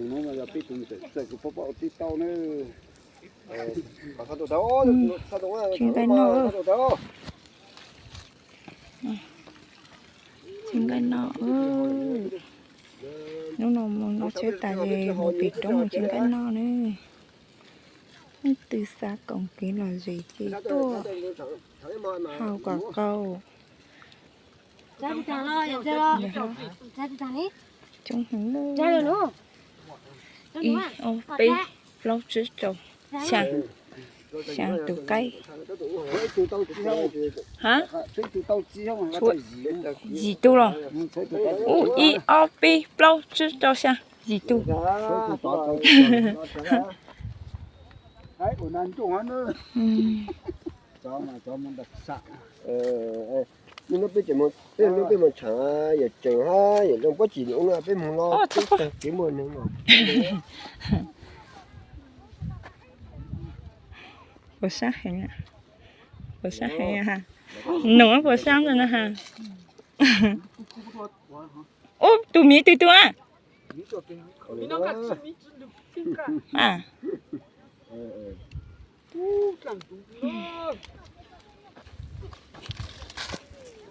Tus no mas yog peb tus txawm kuv pab pab ua tij tau na. Tsis nqaij noj. Tsis nqaij noj. Hnub no mus noj tsheb tas ces mus pem roob mus tsis nqaij noj ne. Leej twg xav koom kev lom zem ces tuaj haus kom qau. Coob heev. Ib, ob, peb, plaub, tsib, rau, xya, xya tus qaib. Ha, tshuav yim tug los? Ub, ib, ob, peb, plaub, tsib, rau, xya, yim tug. Hnub no peb tseem, peb hnub peb mus tshav yawm tseem hab yawm zoo pob tsis ua no peb mus los peb tag kev muaj neeg. Puas sab heev, puas sab heev ha. Num puas sab ntawm no ha. Ub, tus miv twg tug a?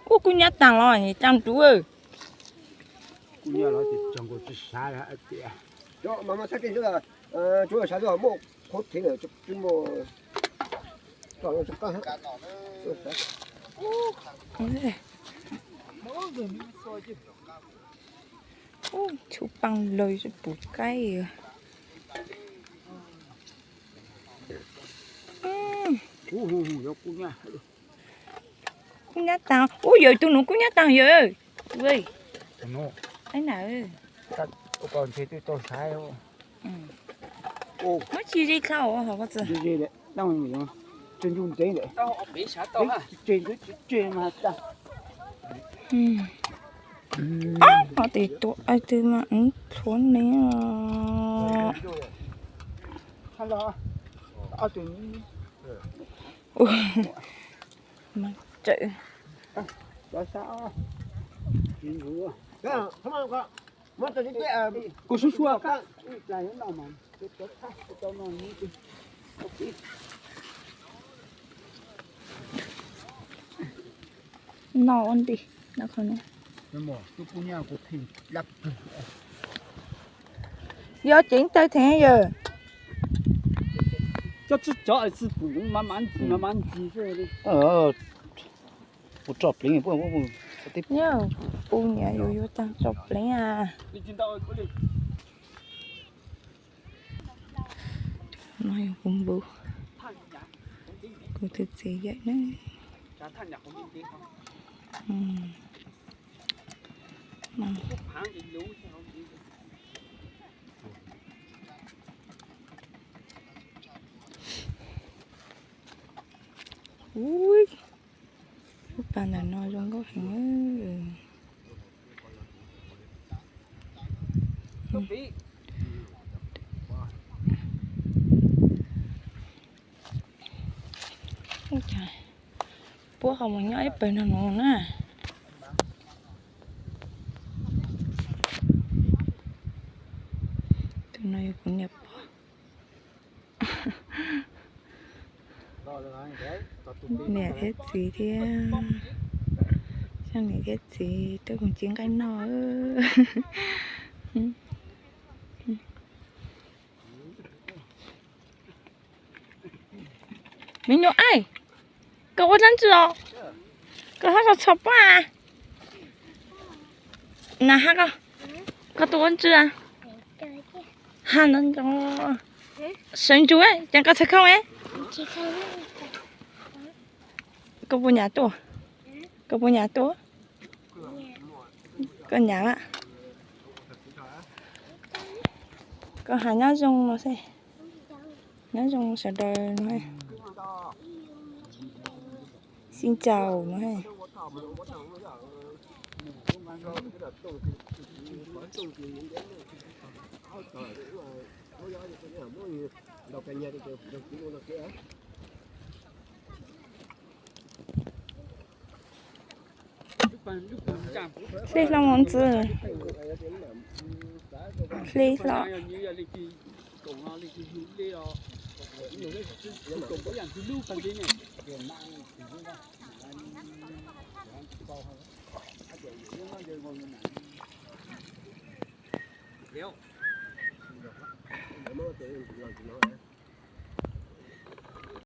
Ub, kub nyab taag los caj nruv. Ub, tshub paaj lawg puv qaib. Kub nyab taag, ub, yawm tug nuav kub nyab taag yawm. Muab tsis ze dlhau hov ko txwm. Ob, hov tes tua ai twg mas nthuav ne. Mas tsawm. Kuv sua sua. Noj ua nti, noj qhov no. Yog ceev tawg theem yawg. Ua tso pleev, pu niam yuav yuav tag tso pleev a. No yog kuv npus, kuv tus txiv yawm na. Ub, lub pas ntawm no zoo nkauj heev. Puab qhov mus nyob ib pawg no no na. Tus no yog kuv niam pog. Niam thiab txiv thiab, coj niam thiab txiv tuaj koom txiv nqaij noj. Me nyuam aib, koj ua dlaab tsi os? Koj hab tso txho paj. Na hab koj, koj tuaj ua dlaab tsi? Hab no, sawv ntsug, cas koj txhais khooj? Koj puas nyam tuaj? Koj puas nyam tuaj? Koj nyam a. Koj has nyob zoo no xwb. Nyob zoo sawv daws no. Xin chào no. Xij hlo mus ntxiv. Hle los.